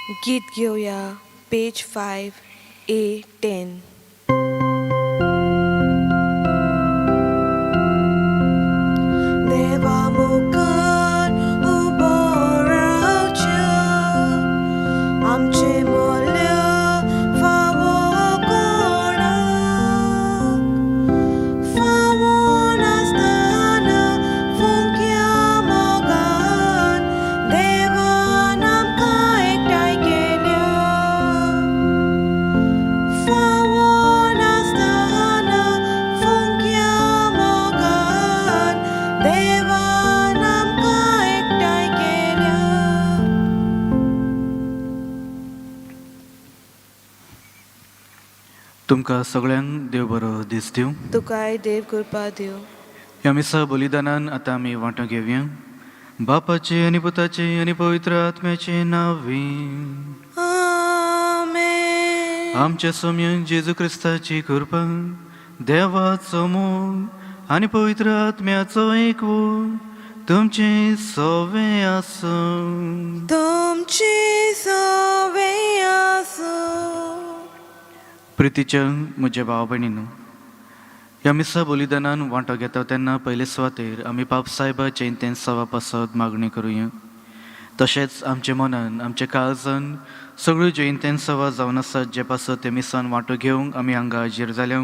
गीत घेवया पेज 5 A 10. देवा मुखार उबो रावच्या आमचें मोल्य फावो कोणाक फावो नासतना फुंक्या मोगान देवान आमकां एकठांय केल्या फावो नासतना फुंक्या मोगान देवान आमकां एकठांय केल्या. तुमकां सगळ्यांक देव बरो दीस दिवं. तुकाय देव कृपा दिवं. ह्या मिसा बलिदानान आतां आमी वांटो घेवया. बापाचे आनी पुताचे आनी पवित्र आत्म्याचे नांवी. आमेन. आमच्या सोम्यान जेजू क्रिस्ताची कृपा, देवाचो मोग आनी पवित्र आत्म्याचो एकवो तुमचे सवे आसूं. तुमची सवे आसूं. प्रितीच्या म्हज्या भाव भयणीनो, ह्या मिसा बलिदानान वांटो घेता तेन्ना पयले सुवातेर आमी पाप सायबाचे इंतेन्सावा पासत मागणी करुया. तशेंच आमच्या मनान आमच्या काळजान सगळ्यो ज्यो इंतेन्सावा जावन आसात जे पासत ते मिसान वांटो घेवंक आमी हांगा हाजीर जाल्या,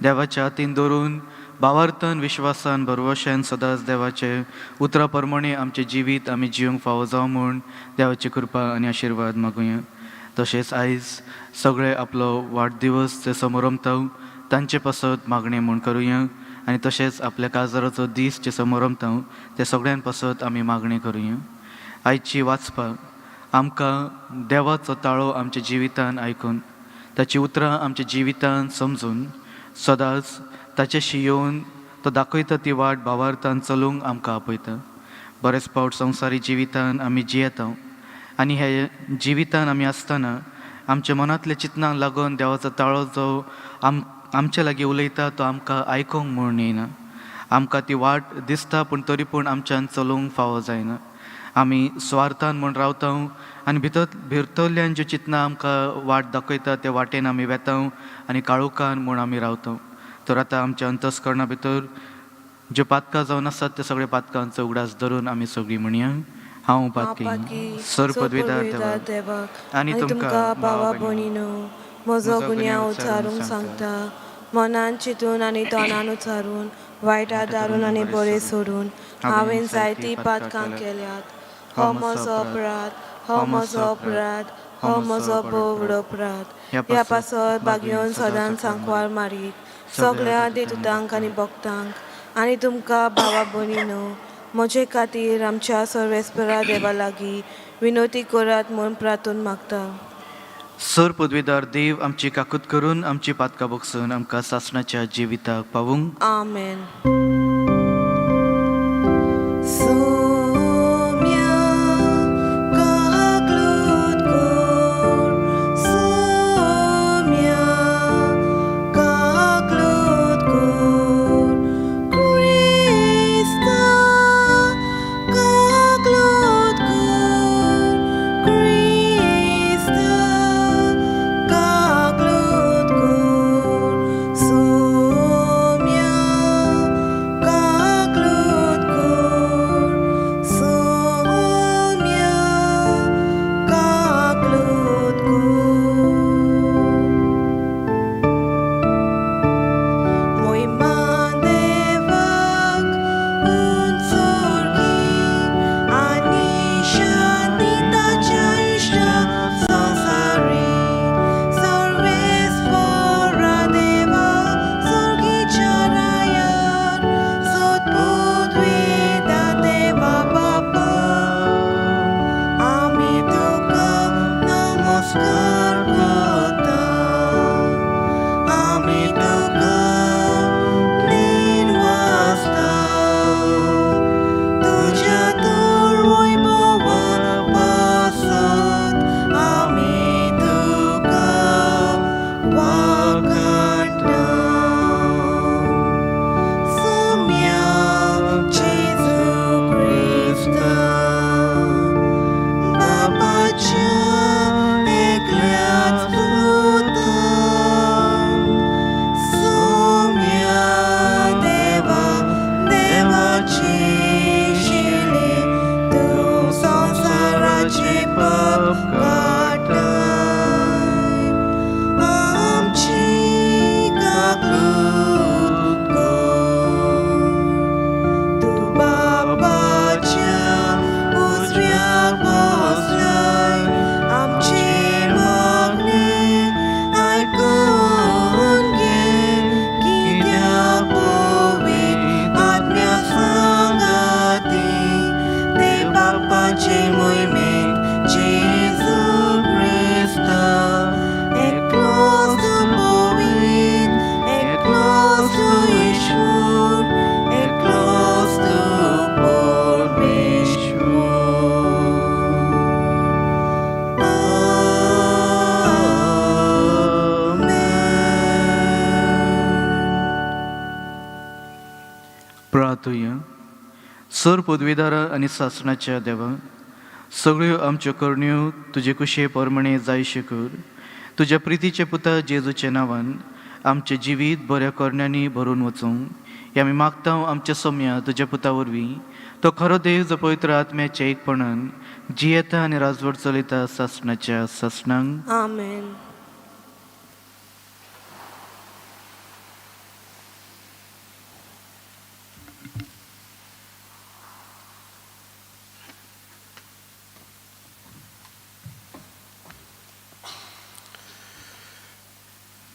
देवाच्या हातीन दवरून भावार्थान विश्वासान भरवशान सदांच देवाचे उतरा प्रमाणे आमचें जिवीत आमी जिवंक फावो जावं म्हूण देवाची कृपा आनी आशिर्वाद मागुया. तशेंच आयज सगळे आपलो वाडदिवस ते समोरमता तांचे पासत मागणें म्हूण करुया आनी तशेंच आपल्या काजाराचो दीस जे समोरमता ते सगळ्यां पासत आमी मागणें करुया. आयची वाचपाक आमकां देवाचो ताळो आमच्या जिवितान आयकून ताची उतरां आमच्या जिवितान समजून सदांच ताच्याशी येवन तो दाखयता ती वाट भावार्थान चलूंक आमकां आपयता. बरेच फावट संवसारी जिवितान आमी जियेता आनी हे जिवितान आमी आसतना आमच्या मनांतल्या चिंतनाक लागून देवाचो ताळो जो आमच्या लागीं उलयता तो आमकां आयकूंक म्हूण येयना. आमकां ती वाट दिसता पूण तरी पूण आमच्यान चलूंक फावो जायना. आमी स्वार्थान म्हूण रावता आनी भितरल्यान ज्यो चिंतनां आमकां वाट दाखयता ते वाटेन आमी वेता आनी काळोखान म्हूण आमी रावता. तर आतां आमच्या अंतस्करणा भितर ज्यो पातकां जावन आसात त्या सगळ्या पातकांचो उगडास धरून आमी सगळीं म्हणया. हांव पातकी सर पदवीदार देवाक आनी तुमकां भावा भयणीनो म्हजो गुन्यांव उचारूंक सांगता. मनान चिंतून आनी तोंडान उचारून वायट आदारून आनी बरें सोडून हांवें जायतीं पातकां केल्यात. हो म्हजो अपराध, हो म्हजो अपराध, हो म्हजो भोव व्हड अपराध. ह्या पासत बागयोन सदांच सांकवार मारीत सगळ्या देतुतांक आनी भक्तांक आनी तुमकां भावा भयणीनो म्हजे खातीर आमच्या सर्वेस्परा देवा लागीं विनवती करात म्हूण प्रार्थून मागता. सर पदवीदार देव आमची काकूत करून आमची पातकां बगसून आमकां सासणाच्या जिविताक पावूंक. आमेन. सोम्या काकलूत कर, सोम्या काकलूत कर, क्रिस्ता काकलूत कर, क्रिस्ता काकलूत कर, सोम्या मोहिमेंत जेजू क्रिस्ता, एकलोच तूं पवित्र, एकलोच तूं ईश्वर, एकलोच तूं परमेश्वर. आमेन. प्रार्थुया. सर पदवीदारा आनी सासणाच्या देवा, सगळ्यो आमच्यो करण्यो तुजे कुशे परमणे जायश्यो कर. तुज्या प्रितीचे पुता जेजूच्या नांवान आमचें जिवीत बऱ्या करण्यांनी भरून वचूं हें आमी मागता. आमच्या सोम्या तुज्या पुता वरवीं, तो खरो देव, जो पवित्र आत्म्याच्या एकपणान जियेता आनी राजवट चलयता सासणाच्या सासणांक. आमेन.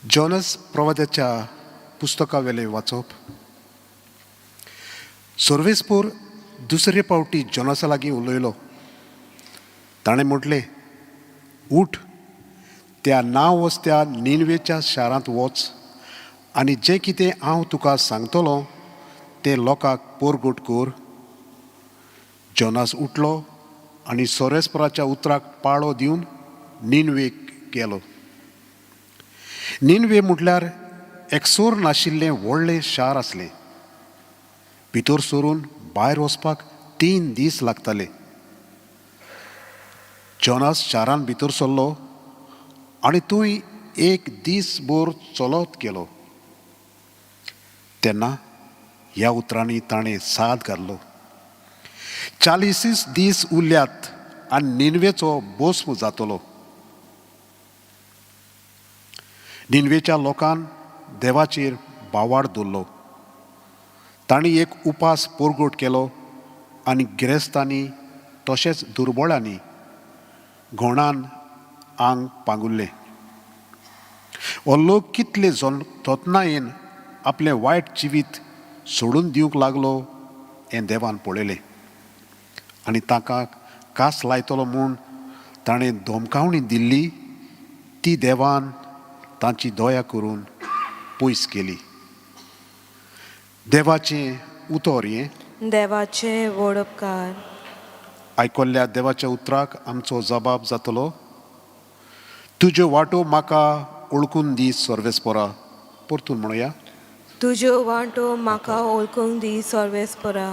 जॉनस प्रवाद्याच्या पुस्तकावेलें वाचप. सर्वेस्पोर दुसरे पावटी जॉनसा लागीं उलयलो. ताणें म्हटलें, उठ, त्या नांव वसत्या निनवेच्या शारांत वच आनी जें कितें हांव तुका सांगतलो तें लोकांक पोरगोट कर. जॉनास उठलो आनी सोरेस्पराच्या उतराक पाळो दिवन निनवेक गेलो. निनवे म्हटल्यार एकसोर नाशिल्लें व्हडलें शार आसलें. भितर सरून भायर वचपाक 3 दीस लागताले. जॉनास शारान भितर सरलो आनी थंय एक दीस भर चलत गेलो. तेन्ना ह्या उतरांनी ताणें साद घालो, 40 दीस उरल्यात आनी निनवेचो भस्म जातलो. निनवेच्या लोकान देवाचेर बावाड दवरलो. तांणी एक उपास पोरगोट केलो आनी गिरेस्तांनी तशेंच दुर्बळांनी घोणान आंग पांगुरलें. हो लोक कितले जतनायेन आपलें वायट जिवीत सोडून दिवंक लागलो हें देवान पळयलें आनी ताका कास लायतलो म्हूण ताणें धमकावणी दिल्ली ती देवान तांची दया करून पयस केली. देवाचें उतर हें. देवाचे व्हड उपकार. आयकल्ल्या देवाच्या उतराक आमचो जबाब जातलो, तुज्यो वाटो म्हाका ओळखून दी सर्वेस्पोरा. परतून म्हणुया. तुज्यो वांटो म्हाका ओळखूंक दी सर्वेस्परा.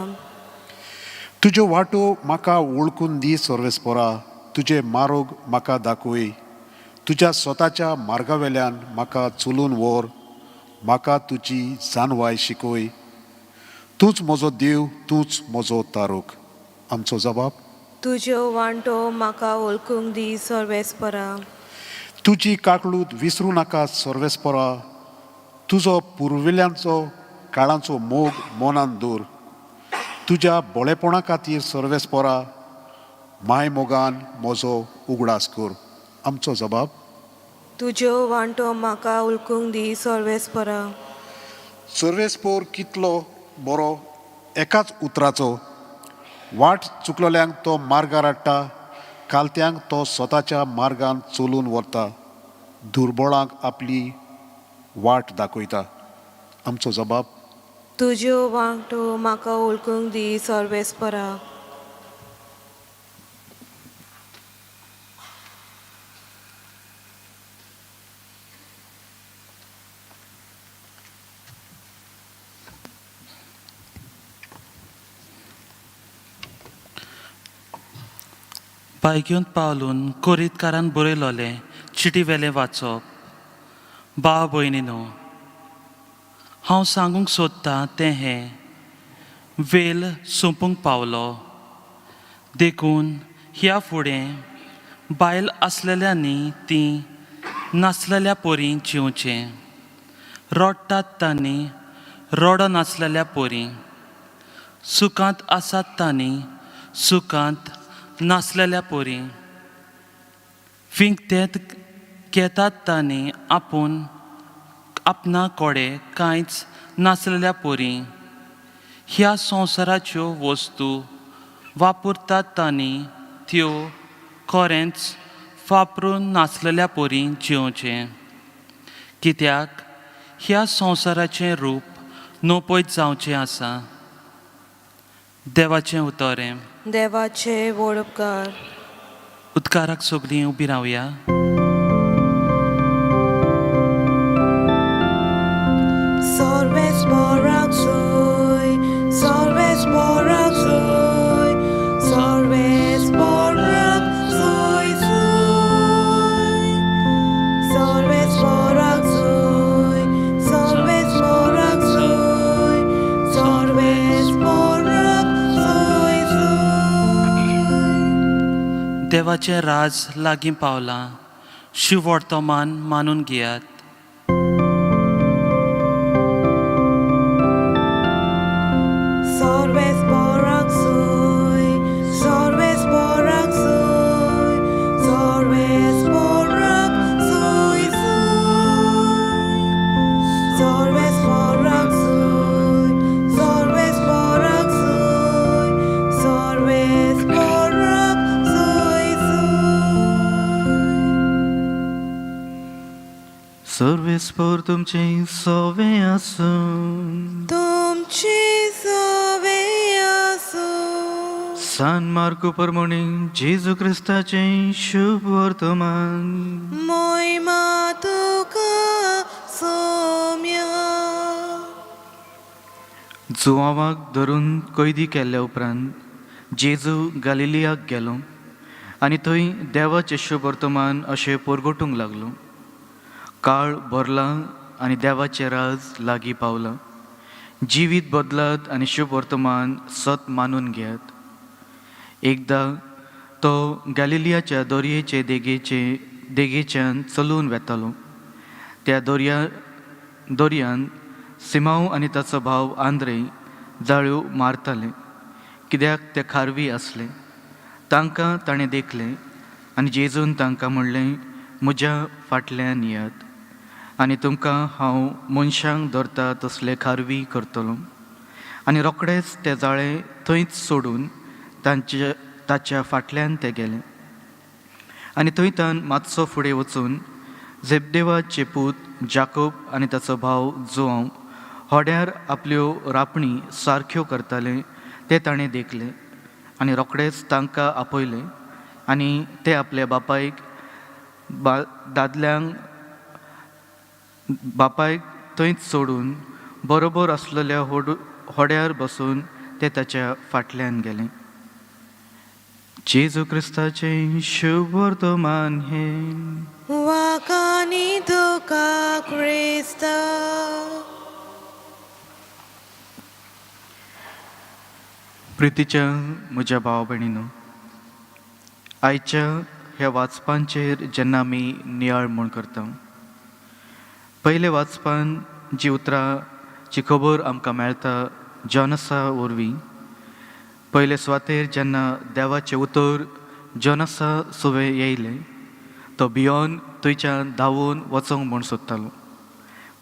तुज्यो वाटो म्हाका वळखून दी सर्वेस्पोरा, तुजे मारोग म्हाका दाखय. तुज्या स्वताच्या मार्गा वेल्यान म्हाका चलून व्हर, म्हाका तुजी जानवाय शिकय. तूंच म्हजो देव, तूंच म्हजो तारूक. आमचो जबाब. तुज्यो वांटो म्हाका ओळखूंक दी सर्वेस्परा. तुजी काकलूत विसरूं नाका सर्वेस्पोरा, तुजो पुर्विल्यांचो काळांचो मोग मनान दवर. तुज्या बोळेपणा खातीर सर्वेस्पोरा, माय मोगान म्हजो उगडास कर. आमचो जबाब. तुज्यो वांटो म्हाका ओळखूंक दी सर्वेस्परा. सर्वेस्पोर कितलो बरो एकाच उतराचो. वाट चुकलेल्यांक तो मार्गार हाडटा, कालत्यांक तो स्वताच्या मार्गान चलून व्हरता, दुर्बळांक आपली वाट दाखयता. आमचो जबाब. तुज्यो वांटो म्हाका ओळखूंक दी सर्वेस्परा. बायग्योंत पावलून कोरीतकारान बरयलोलें चिटी वेलें वाचप. भाव भयणीनो, हांव सांगूंक सोदतां तें हें, वेल सोंपूंक पावलो. देखून ह्या फुडें बायल आसलेल्यांनी ती नासलेल्या परी जिवचें, रडटात तांणी रडो नासलेल्या परी, सुखांत आसात तांणी सुखांत नासलेल्या परी, विकतेंत घेतात तांणी आपूण आपणा कोडे कांयच नासलेल्या परी, ह्या संवसाराच्यो वस्तू वापरतात तांणी त्यो खरेंच वापरून नासलेल्या परी जियोवचें कित्याक ह्या संवसाराचें रूप नपयत जावचें आसा. देवाचें उतर हें. देवाचे व्हड उपकार. उदकाराक सगलीं उबी रावया. Solves morak sui, solves morak sui, solves morak sui sui. Solves morak sui, solves morak sui, solves morak sui sui. देवाचें राज लागीं पावलां शिववर्तमान मानून घेयात. Solves morak sui, solves morak sui, solves morak sui sui. Solves morak sui, solves morak sui, solves morak sui sui. सर्वेस्पोर तुमचें सोवे आसूं. तुमची सवे आसूं. सान मार्कू परमणी जेजू क्रिस्ताचें शुभ वर्तमान. मोहिमा तुका सोम्या. जुवांवाक धरून कैदी केल्ल्या उपरांत जेजू गालिलियाक गेलो आनी थंय देवाचें शुभ वर्तमान अशें परगटूंक लागलो. काळ भरला आनी देवाचें राज लागीं पावलां. जिवीत बदलात आनी शुभ वर्तमान सत मानून घेयात. एकदां तो गॅलिलियाच्या दर्येचे देगेचे देगेच्यान चलून वेतालो. त्या दर्यान सिमांव आनी ताचो भाव आंद्रे जाळ्यो मारताले कित्याक ते खारवी आसले. तांकां ताणें देखलें आनी जेजून तांकां म्हणलें, म्हज्या फाटल्यान येयात आनी तुमकां हांव मनशांक धरता तसले खारवी करतलो. आनी रोखडेच ते जाळें थंयच सोडून तांचे ताच्या फाटल्यान ते गेले. आनी थंय तान मातसो फुडें वचून झेबदेवाचे पूत जाकोब आनी ताचो भाव जुआंव होड्यार आपल्यो रापणी सारक्यो करताले ते ताणें देखले आनी रोखडेच तांकां आपयले आनी ते आपल्या बापायक बा दादल्यांक बापायक थंयच सोडून बरोबर आसलेल्या होड्यार बसून ते ताच्या फाटल्यान गेले. जेजू क्रिस्ताचें शुभ वर्तमान हें. वाकानी तुका क्रिस्ता. प्रितीच्या म्हज्या भाव भयणीनो, आयच्या ह्या वाचपांचेर जेन्ना आमी नियाळ म्हूण करता, पयले वाचपान जी उतरांची खबर आमकां मेळटा जॉनसा वरवीं, पयले सुवातेर जेन्ना देवाचें उतर जॉनसा सुवें येयलें तो भियोन थंयच्यान धांवून वचोंक म्हूण सोदतालो,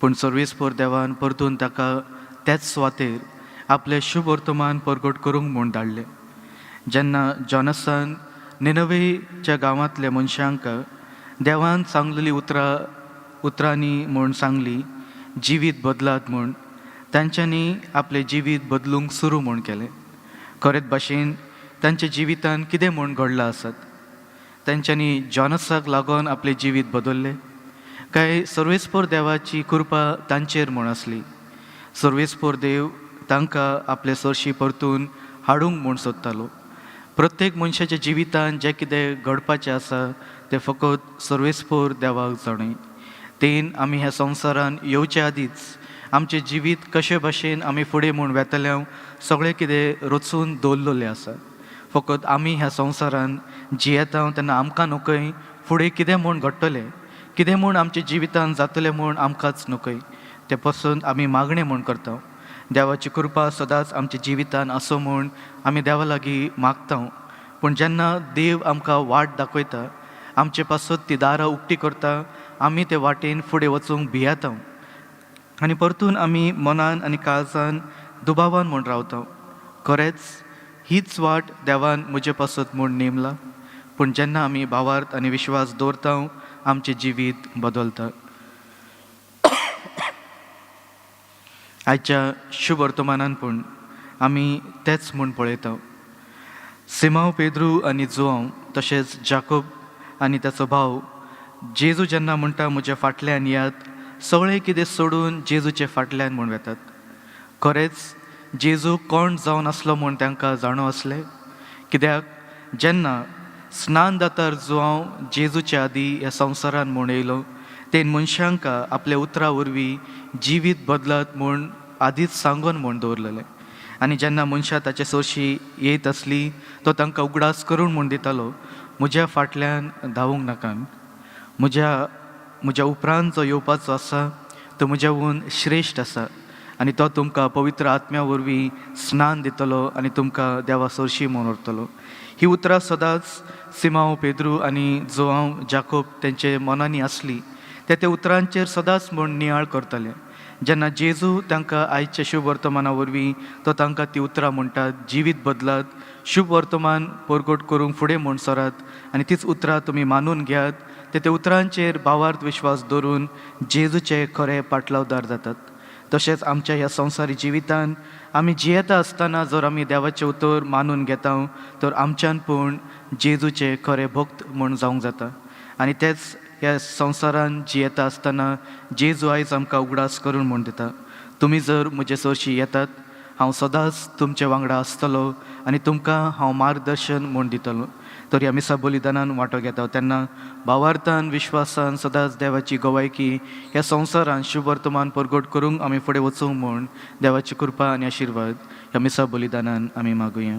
पूण सर्वेस्पोर देवान परतून ताका त्याच सुवातेर आपलें शुभ वर्तमान परगट करूंक म्हूण धाडलें. जेन्ना जॉनसान निनवेच्या गांवांतल्या मनशांक देवान सांगलेली उतरांनी म्हूण सांगली जिवीत बदलात म्हूण, तांच्यांनी आपलें जिवीत बदलूंक सुरू म्हूण केलें. खरेंच भाशेन तांच्या जिवितान कितें म्हूण घडलां आसत? तांच्यांनी जॉनसाक लागून आपलें जिवीत बदल्लें काय सर्वेस्पोर देवाची कृपा तांचेर म्हूण आसली? सर्वेस्पोर देव तांकां आपले सरशी परतून हाडूंक म्हूण सोदतालो. प्रत्येक मनशाच्या जिवितान जें कितें घडपाचें आसा तें फकत सर्वेस्पोर देवाक जाणय. तेन आमी ह्या संवसारान येवचे आदींच आमचें जिवीत कशे भाशेन आमी फुडें म्हूण वेतले सगळें कितें रचून दवरलेलें आसा. फकत आमी ह्या संवसारान जियेता तेन्ना आमकां नकय फुडें कितें म्हूण घडटलें, कितें म्हूण आमच्या जिवितान जातलें म्हूण आमकांच नकय. तें पसून आमी मागणें म्हूण करता. देवाची कृपा सदांच आमच्या जिवितान आसूं म्हूण आमी देवा लागीं मागता. पूण जेन्ना देव आमकां वाट दाखयता, आमचे पासत ती दारां उक्ती करता, आमी ते वाटेन फुडें वचूंक भियेता आनी परतून आमी मनान आनी काळजान दुबावान म्हूण रावता. खरेंच हीच वाट देवान म्हजे पासत म्हूण नेमला? पूण जेन्ना आमी भावार्थ आनी विश्वास दवरता आमचें जिवीत बदलता. आयच्या शुभ वर्तमानान पूण आमी तेच म्हूण पळयता. सिमांव पेद्रू आनी जुआंव तशेंच जाकोब आनी ताचो भाव जेजू जेन्ना म्हणटा म्हज्या फाटल्यान येयात, सगळें कितें सोडून जेजूचे फाटल्यान म्हूण वेतात. खरेंच जेजू कोण जावन आसलो म्हूण तांकां जाणो आसलें, कित्याक जेन्ना स्नान दातार जुआंव जेजूच्या आदीं ह्या संवसारान म्हूण येयलो तेन मनशांक आपल्या उतरां वरवीं जिवीत बदलात म्हूण आदींच सांगून म्हूण दवरलेलें. आनी जेन्ना मनशां ताचे सरशी येयत आसली तो तांकां उगडास करून म्हूण दितालो, म्हज्या फाटल्यान धांवूंक नाका, म्हज्या उपरांत जो येवपाचो आसा तो म्हज्याहून श्रेश्ठ आसा आनी तो तुमकां पवित्र आत्म्या वरवीं स्नान दितलो आनी तुमकां देवा सरशी म्हूण व्हरतलो. ही उतरां सदांच सिमांव पेद्रू आनी जुआंव जाकोब तेंचे मनांनी आसली. ते त्या उतरांचेर सदांच म्हूण नियाळ करताले. जेन्ना जेजू तांकां आयच्या शुभ वर्तमाना वरवीं तो तांकां ती उतरां म्हणटात, जिवीत बदलात, शुभ वर्तमान परगट करूंक फुडें म्हूण सरात आनी तीच उतरां तुमी मानून घेयात, ते त्या उतरांचेर भावार्थ विश्वास दवरून जेजूचे खरे पाटलावदार जातात. तशेंच आमच्या ह्या संवसारी जिवितान आमी जियेता आसतना जर आमी देवाचें उतर मानून घेता तर आमच्यान पूण जेजूचे खरे भक्त म्हूण जावंक जाता. आनी तेच ह्या संवसारान जियेता आसतना जेजू आयज आमकां उगडास करून म्हूण दिता, तुमी जर म्हजे सरशी येतात हांव सदांच तुमचे वांगडा आसतलो आनी तुमकां हांव मार्गदर्शन म्हूण दितलो. तर ह्या मिसा बलिदानान वांटो घेता तेन्ना भावार्थान विश्वासान सदांच देवाची गवायकी ह्या संवसारान शुभ वर्तमान परगट करूंक आमी फुडें वचूंक म्हूण देवाची कृपा आनी आशिर्वाद ह्या मिसा बलिदानान आमी मागुया.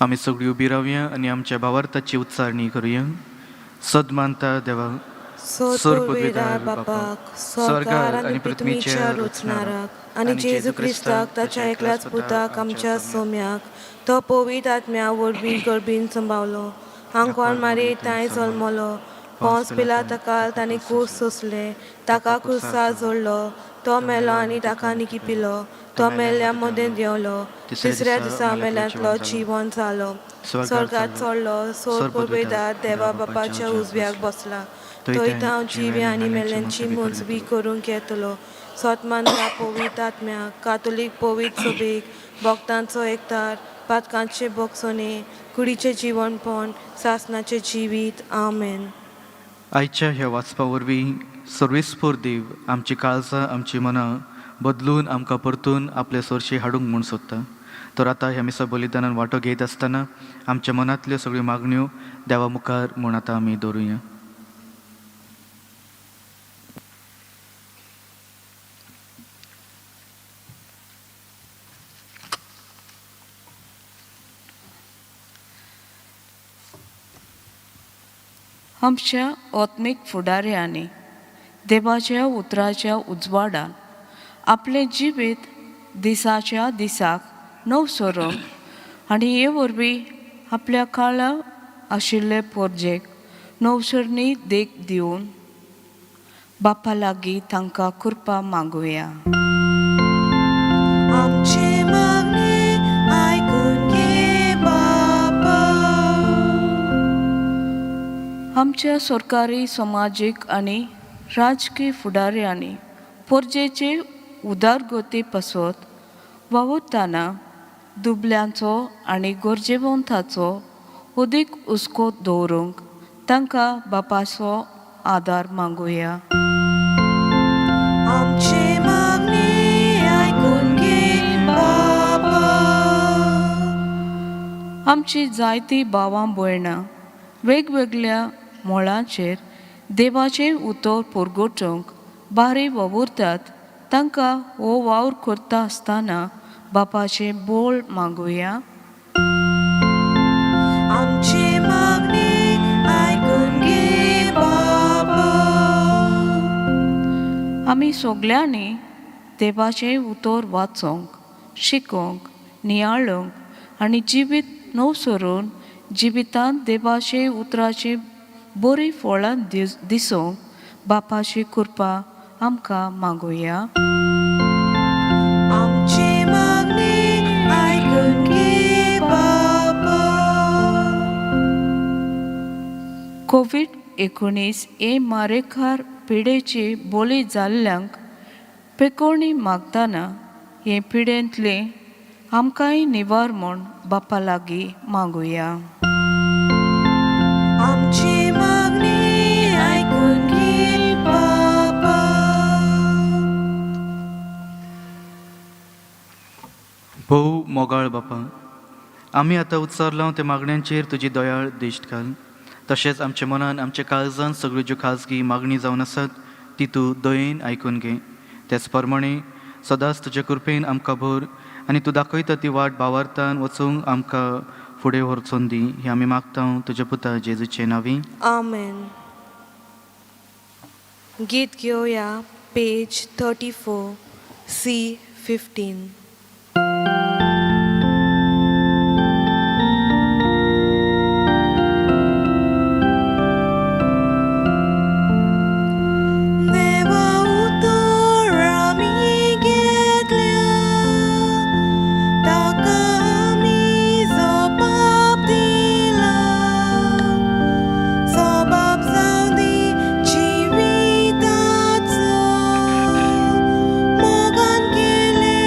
आमी सगळीं उबी रावया आनी आमच्या भावार्थाची उच्चारणी करुया. सदमानता देवा, सोर बापाक, स्वर्गार आनी पृथ्वीच्या रचणाराक आनी जेजू क्रिस्ताक ताच्या एकल्याच पुताक आमच्या सोम्याक, तो पवित्र आत्म्या वरवीं गर्भीन संभावलो, आंकवार मारी तांय जल्मलो, पोंस पिलाता ताणें कूस सोंसलें, ताका क्रुसार जोडलो, तो मेलो आनी ताका निकिपिलो, तो मेल्ल्या मदें देंवलो, तिसऱ्या दिसा मेल्यांतलो जिवन जालो, स्वर्गात चडलो, सोर पुर्वेदार देवा बापाच्या उजव्याक बसला, थंय हांव जिवे आनी मेल्यांची मोजवी करूंक येतलो. सोतमानता पवित्र आत्म्याक, कातोलीक पवित्र सभेक, भक्तांचो एकतार, पातकांचे भोगसणे, कुडीचें जिवनपण, सासनाचें जिवीत. आमेन. आयच्या ह्या वाचपा वरवीं सर्वेस्पोर देव आमची काळजां आमची मनां बदलून आमकां परतून आपले सरशी हाडूंक म्हूण सोदता. तर आतां ह्या मिसा बलिदानान वांटो घेयत आसतना आमच्या मनांतल्यो सगळ्यो मागण्यो देवा मुखार म्हूण आतां आमी दवरुया. आमच्या आत्मीक फुडाऱ्यांनी देवाच्या उतराच्या उजवाडान आपलें जिवीत दिसाच्या दिसाक नव सरोंक आनी हे वरवीं आपल्या काळा आशिल्ले पोरजेक नवसरणी देख दिवन बापा लागीं तांकां कृपा मागुया. आमची मागणी आयकून घे बापा. आमच्या सरकारी समाजीक आनी राजकीय फुडाऱ्यांनी पोरजेचे उदरगती पासत वावुरतना दुबल्यांचो आनी गरजेवंताचो अदीक हुस्को दवरूंक तांकां बापाचो आदार मागुया. आमची मागणी आयकून घे बापा. आमची जायतीं भावां भयणां वेगवेगळ्या मळांचेर देवाचें उतर परगटूंक बारी वावुरतात, तांकां हो वावर करता आसतना बापाचें बोळ मागुया. आमची मागणी आयकून घे बापा. आमी सगल्यांनी देवाचें उतर वाचोंक, शिकोवंक, नियाळूंक आनी जिवीत नव सरून जिवितांत देवाचे उतराची बरीं फळां दिसोवंक बापाची कृपा आमकां मागुया. आमची मागणी आयकून घे बाबा. कोवीड-19 हे मारेकार पिडेची बोली जाल्ल्यांक पेकोणी मागतना हे पिडेंतले आमकांय निवार म्हूण बापा लागीं मागुया. आमची मागणी आयकून घे बाबा. भोव मोगाळ बापा, आमी आतां उच्चारलां त्या मागण्यांचेर तुजी दयाळ दिश्ट घाल. तशेंच आमच्या मनान आमच्या काळजान सगळ्यो ज्यो खाजगी मागणी जावन आसात ती तूं दयेन आयकून घे. तेच प्रमाणे सदांच तुजे कृपेन आमकां भर आनी तूं दाखयता ती वाट भावार्थान वचूंक आमकां फुडें व्हरचोन दी. हें आमी मागता तुज्या पुता जेजूचे नांवी. आमेन. गीत घेवया पेज 34 C 15. देवा उतर आमी घेतल्या, ताका आमी जबाब दिला. जबाब जावं दी जिविताचो, मोगान केले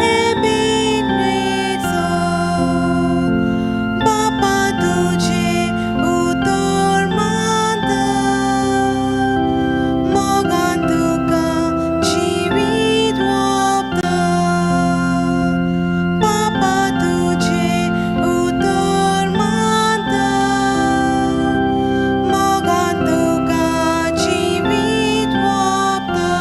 हे बिनवेचो. बापा तुजें उतर मानता, मोगान तुका जिवीत ओंपता. बापा तुजें उतर मानता, मोगान तुका जिवीत ओंपता.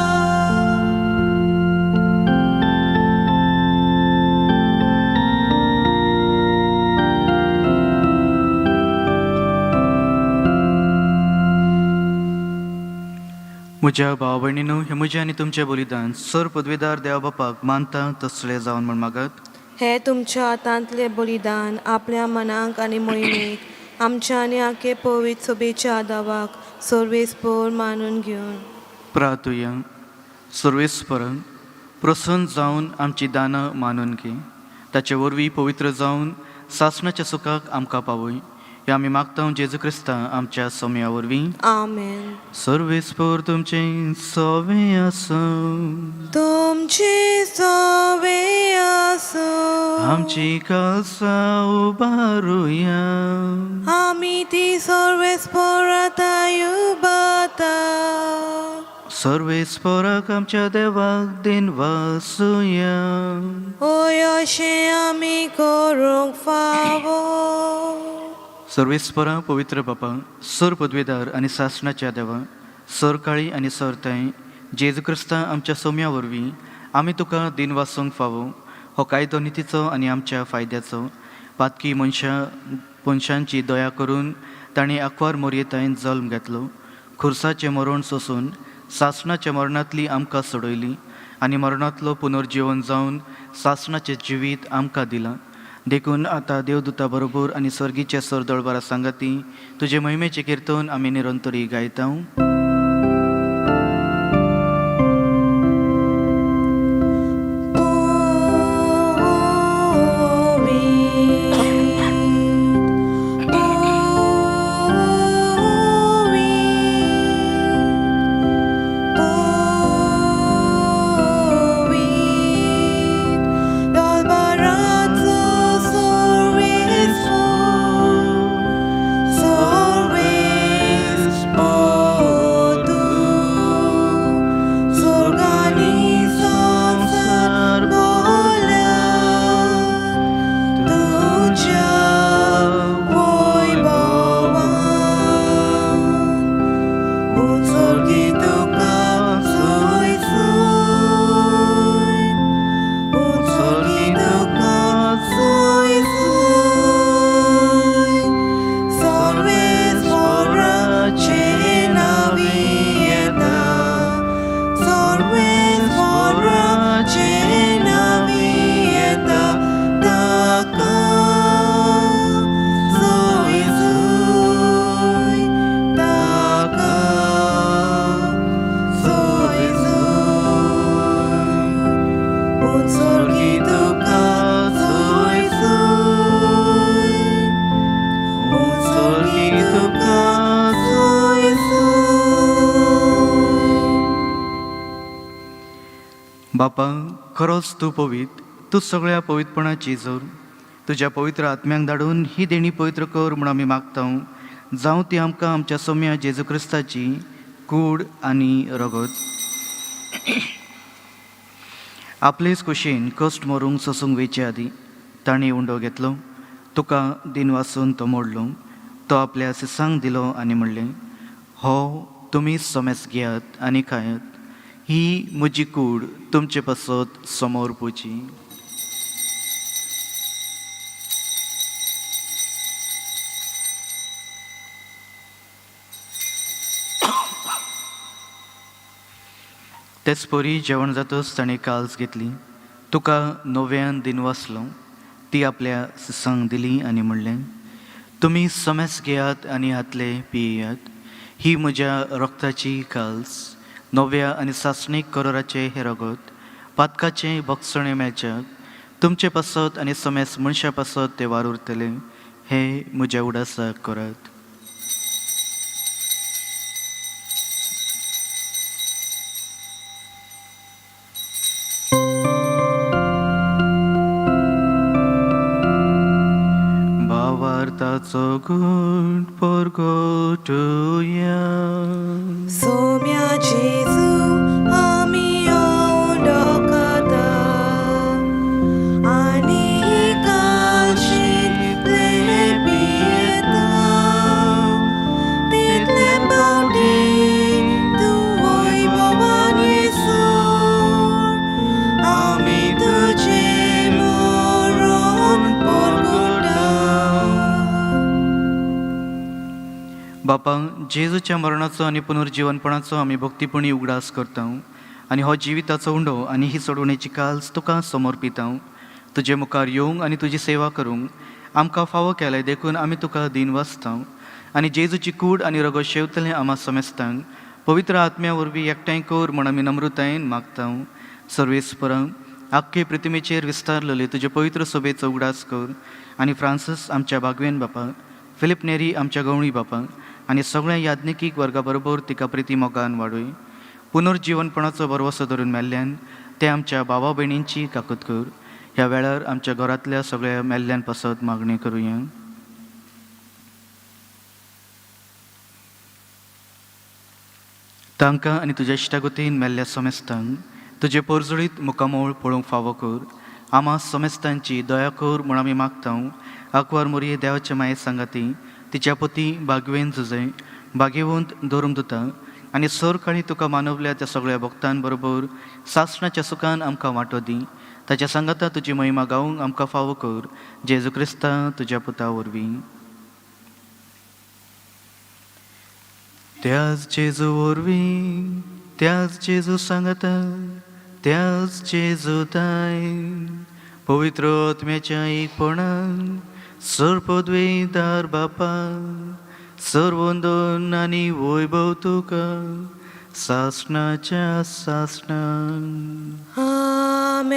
म्हज्या भाव भयणीनू, हें म्हजें आनी तुमचें बलिदान सर पदवेदार देवा बापाक मानता तसलें जावन म्हूण मागात. हे तुमच्या हातांतलें बलिदान आपल्या मनाक आनी मोहिमेक आमच्या आनी आखे पवित्र सभेच्या आदावाक सर्वेस्पोर मानून घेवन. प्रार्थुया. सर्वेस्पर प्रसन्न जावन आमची दानां मानून घे, ताचे वरवीं पवित्र जावन सासणाच्या सुखाक आमकां पावय. हें आमी मागता जेजू क्रिस्ता आमच्या सोम्या वरवीं. आमेन. सर्वेस्पर तुमचें सोवें आसूं. तुमची सोवे आसूं. आमची कासा उबारुया. आमी ती सर्वेस्पोराताय उबाता. सर्वेस्पराक आमच्या देवाक दिन वासुया. ओय अशें आमी करूंक फावो. सर्वेस्परा पवित्र बापा, सर पदवेदार आनी सासणाच्या देवा, सर काळी आनी सर ताई जेजू क्रिस्ता आमच्या सोम्या वरवीं आमी तुका दिन वासूंक फावो. हो कायदो नितीचो आनी आमच्या फायद्याचो. पातकी मनशांची दया करून तांणी आंकवार मोरयेतायन जल्म घेतलो. खुर्साचें मरण सोसून सासणाच्या मरणांतली आमकां सोडयली आनी मरणांतलो पुनर्जीवन जावन सासणाचें जिवीत आमकां दिलां. देखून आतां देवदूता बरोबर आनी सर्गीच्या सरदळबारा सांगाती तुजे महिमेचें किर्तन आमी निरंतरी गायता. Always, always, बापा, खरोच तूं पवित्र, तूं सगळ्या पवित्रपणाची जोर. तुज्या पवित्र आत्म्यांक धाडून ही देणी पवित्र कर म्हूण आमी मागता. जावं ती आमकां आमच्या सोम्या जेजू क्रिस्ताची कूड आनी रगत. आपलेच कुशीन कश्ट मरूंक सोसूंक वेचे आदीं तांणी उंडो घेतलो, तुका दिन वासून तो मोडलो, तो आपल्या सिसांक दिलो आनी म्हणलें, हो तुमी समेस घेयात आनी खायात, ही म्हजी कूड तुमचे पासत समोर पुची. तेच परी जेवण जातच ताणें काल्स घेतली, तुका नव्यान दिन वाचलो, ती आपल्या सिसांक दिली आनी म्हणलें, तुमी समेस घेयात आनी हातले पियेयात, ही म्हज्या रक्ताची काल्स, नव्या आनी सासणीक करोराचें हें रगत, पातकाचें भोगसणें मेळच्याक तुमचे पासत आनी समेस मनशां पासत तें वार उरतलें, हें म्हज्या उडासाक करात. भावार्थाचो गुण परगटुया. सोम्या जेजू आमी ओडोकता आनी कालशींतले पियेता तितले पावटी तूं वैभवान येसूर आमी तुजें मरण परगटा. बापा, जेजूच्या मरणाचो आनी पुनर्जीवनपणाचो आमी भक्तीपणी उगडास करता आनी हो जिविताचो उंडो आनी ही सोडवणेची काल्स तुका समर्पिता. तुजे मुखार येवंक आनी तुजी सेवा करूंक आमकां फावो केलें देखून आमी तुका दीन वाचता आनी जेजूची कूड आनी रगत शेवतलें आमा समेस्तांक पवित्र आत्म्या वरवीं एकठांय कर म्हण आमी नम्रतायेन मागता. सर्वेस्परा, आख्खे प्रतिमेचेर विस्तारलेले तुजे पवित्र सभेचो उगडास कर आनी फ्रांसीस आमच्या बागवेन बापा, फिलीप नेरी आमच्या गवळी बापा आनी सगळ्या याज्ञिकीक वर्गा बरोबर तिका प्रिती मोगान वाडय. पुनर्जिवनपणाचो भरवसो धरून मेल्ल्यान ते आमच्या भावा भयणींची काकूत कर. ह्या वेळार आमच्या घरांतल्या सगळ्या मेल्ल्यान पासत मागणी करुया. तांकां आनी तुज्या इश्टागतीन मेल्ल्या समेस्तांक तुजे पोरजळीत मुखामोळ पळोवंक फावो कर. आमा समेस्तांची दया कर म्हूण आमी मागता. आंकवार मोरये देवाचे माये सांगाती तिच्या पती बागवेन जुजय बागेवंत धरून दिता आनी सरकाळी तुका मानवल्या त्या सगळ्या भक्तां बरोबर सासणाच्या सुखान आमकां वांटो दी. ताच्या सांगाता तुजी महिमा गावंक आमकां फावो कर, जेजू क्रिस्ता तुज्या पुता वरवीं. त्याच जेजू वरवीं, त्याच जेजू सांगाता, त्याच जेजू ताय पवित्र आत्म्याच्या एकपणान सर्पद्वेदार बापा, सर्वंदन आनी वैभव तुका सासणाच्या सासणान. आमेन.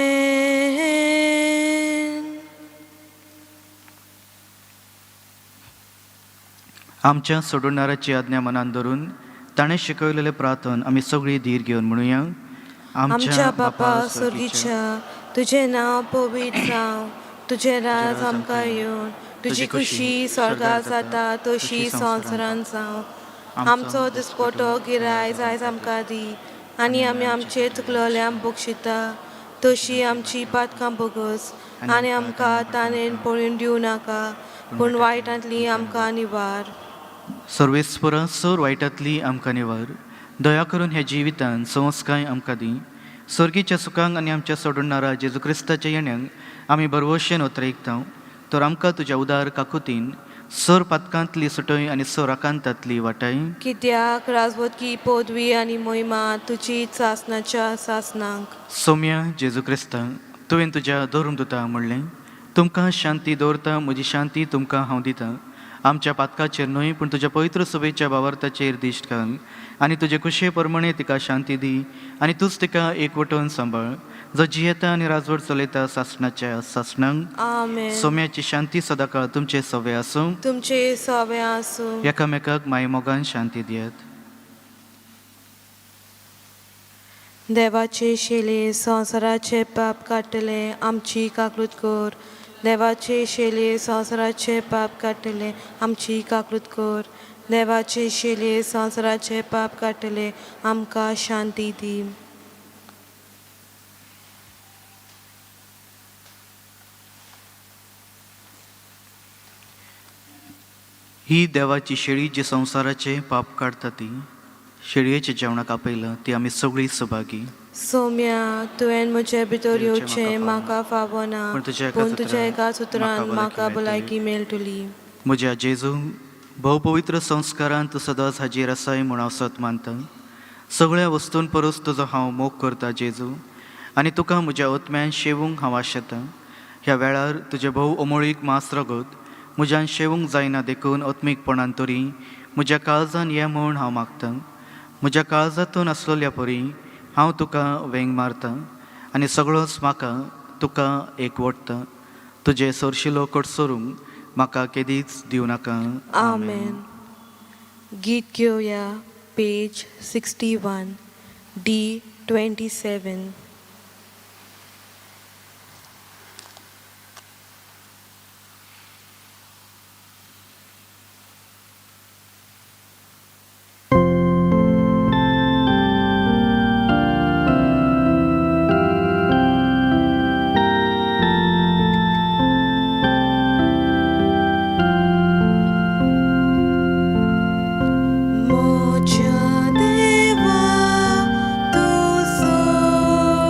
आमच्या सोडवणाराची आज्ञा मनान धरून ताणें शिकयलेलें प्रार्थन आमी सगळीं धीर घेवन म्हणुया. आमच्या बापा स्वर्गीच्या, तुजें नांव पवित्र जावं, तुजें राज आमकां येवन, तुजी खुशी स्वर्गार जाता तशी संवसारांत जावं. आमचो दिसपटो गिरायज आयज आमकां दी आनी आमी आमचे चुकलोल्यांक बक्षिता तशी आमची पातकां बोगस आनी आमकां ताणें पळोवन दिवं नाका, पूण वायटांतली आमकां निवार. सर्वेस्परा, सर वायटांतली आमकां निवार. दया करून ह्या जिवितान संस्काय आमकां दी. सर्गीच्या सुखांक आनी आमच्या सोडणारा जेजू क्रिस्ताच्या येण्यांक आमी भरवशेन ओतरेकता. तर आमकां तुज्या उदार काकुतीन सर पातकांतली सुटय आनी सर आकांतांतली वाटाय. कित्याक राजवतकी पदवी आनी मोहिमा तुजी सासणाच्या सासणांक. सोम्या जेजू क्रिस्ता, तुवें तुज्या धर्मदुता म्हणलें, तुमकां शांती दवरता, म्हजी शांती तुमकां हांव दितां. आमच्या पातकाचेर न्हय पूण तुज्या पवित्र सभेच्या बावार्थाचेर दिश्ट घाल आनी तुजे खुशये प्रमाणे तिका शांती दी आनी तूंच तिका एकवटून सांबाळ, जो जियेता आनी राजवट चलयता सासणाच्या सासणांक. आमेन. सोम्याची शांती सदांकाळ तुमचे सवे आसूं. तुमचे सवे आसूं. एकामेकाक मायमोगान शांती दियात. देवाचे शेले संवसाराचे पाप काडटले आमची काकूत कर. देवाचे शेले संवसाराचे पाप काडटले आमची काकूत कर. देवाचे शेले संवसाराचे पाप काडटले आमकां शांती दी. ही देवाची शेळी जी संवसाराचे पाप काडटा ती शेळयेच्या जेवणाक आपयलां ती आमी सगळीं सभागी. सोम्या, तुवें म्हजे भितर येवचें येवचें म्हाका म्हाका फावना, पूण तुज्या एका पूण तुज्या एका सुत्रान सुत्रान म्हाका भलायकी मेळटली. म्हज्या जेजू, भोवपवित्र संस्कारान तूं सदांच हाजीर आसाय म्हूण हांव सत मानता. सगळ्या वस्तूं परस तुजो हांव मोग करता जेजू, आनी तुका म्हज्या आत्म्यान शेवूंक हांव आशेतां. ह्या वेळार तुजें भोव अमोळीक मांस रगत म्हज्यान शेवूंक जायना देखून आत्मीकपणान तरी म्हज्या काळजान ये म्हूण हांव मागतां. म्हज्या काळजांतून आसलेल्या परी हांव तुका वेंग मारतां आनी सगळोच म्हाका तुका एक वडटा. तुजें सरशिलो कडसरूंक म्हाका केदीच दिवं नाका. आमेन. गीत घेवया पेज 61 D 27. म्हज्या देवा, तूं सोड.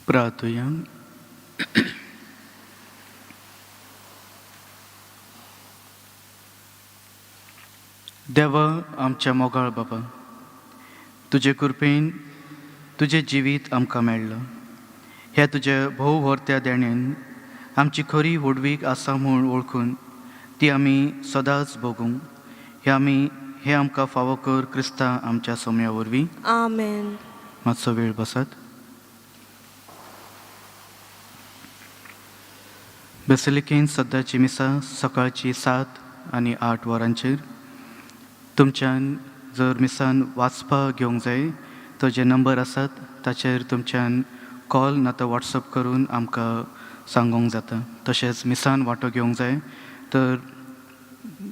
प्रार्थुया. देवा आमच्या मोगाळ बाबा, तुजे कृपेन तुजें जिवीत आमकां मेळ्ळां. ह्या तुज्या भोव व्हरत्या देण्यान आमची खरी व्हडवीक आसा म्हूण वळखून ती आमी सदांच भोगूंक हे आमी हे आमकां फावो कर क्रिस्ता आमच्या सोम्या वरवीं. आमेन. मातसो वेळ बसात. बेसिलिकेन सद्याची मिसां सकाळची 7 आनी 8 वरांचेर. तुमच्यान जर मिसान वाचपाक घेवंक जाय तर जे नंबर आसात ताचेर तुमच्यान कॉल ना तर वॉट्सअप करून आमकां सांगूंक जाता. तशेंच मिसान वांटो घेवंक जाय तर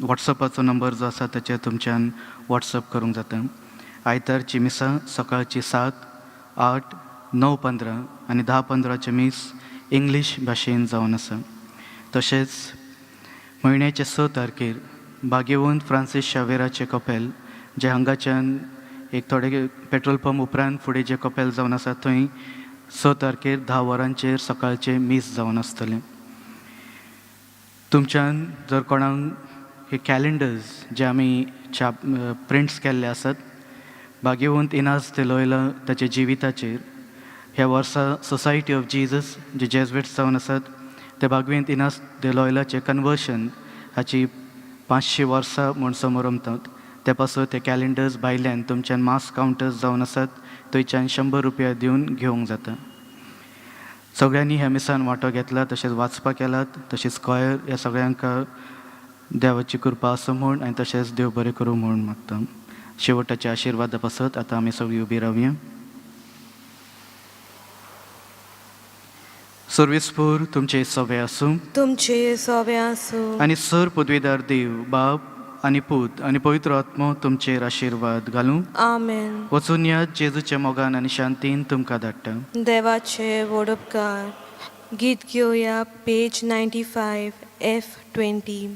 वॉट्सअपाचो नंबर जो आसा ताचेर तुमच्यान वॉट्सअप करूंक जाता. आयतारची मिसां सकाळची 7, 8, 9:15 आनी 10:15 मीस इंग्लीश भाशेन जावन आसा. तशेंच म्हयन्याचे 6 तारखेर भाग्यवंत फ्रांसीस शावेराचें कपेल जें हांगाच्यान एक थोडे पेट्रोल पंप उपरांत फुडें जें कपेल जावन आसा थंय 6 तारखेर 10 वरांचेर सकाळचें मीस जावन आसतलें. तुमच्यान जर कोणाक हे कॅलेंडर्स जे आमी छाप प्रिंट्स केल्ले आसात भाग्यवंत इनास दे लोयला ताच्या जिविताचेर, ह्या वर्सा सोसायटी ऑफ जीजस जे जेजवेट्स जावन आसात ते भागवंत इनास दे लोयलाचें कन्वर्शन हाची 500 वर्सां म्हूण समरमतात ते पासून ते कॅलेंडर्स भायल्यान तुमच्यान मास कावंटर्स जावन आसात थंयच्यान 100 रुपया दिवन घेवंक जाता. सगळ्यांनी ह्या मिसान वांटो घेतला तशेंच वाचपाक केलात तशेंच कॉयर ह्या सगळ्यांक देवाची कृपा आसूं म्हूण आनी तशेंच देव बरें करूं म्हूण मागता. शेवटाच्या आशिर्वादा पासत आतां आमी सगळीं उबी रावया. सर्वेस्पूर तुमचे सवे आसूं. तुमचे सोबे आसूं. आनी सर पदवीदार देव बाप आनी पूत आनी पवित्र आत्मो तुमचेर आशिर्वाद घालूं. आमेन. वचून यात जेजूच्या मोगान आनी शांतीन तुमकां धाडटा. देवाचे व्हड उपकार. गीत घेवया पेज 95 F 20.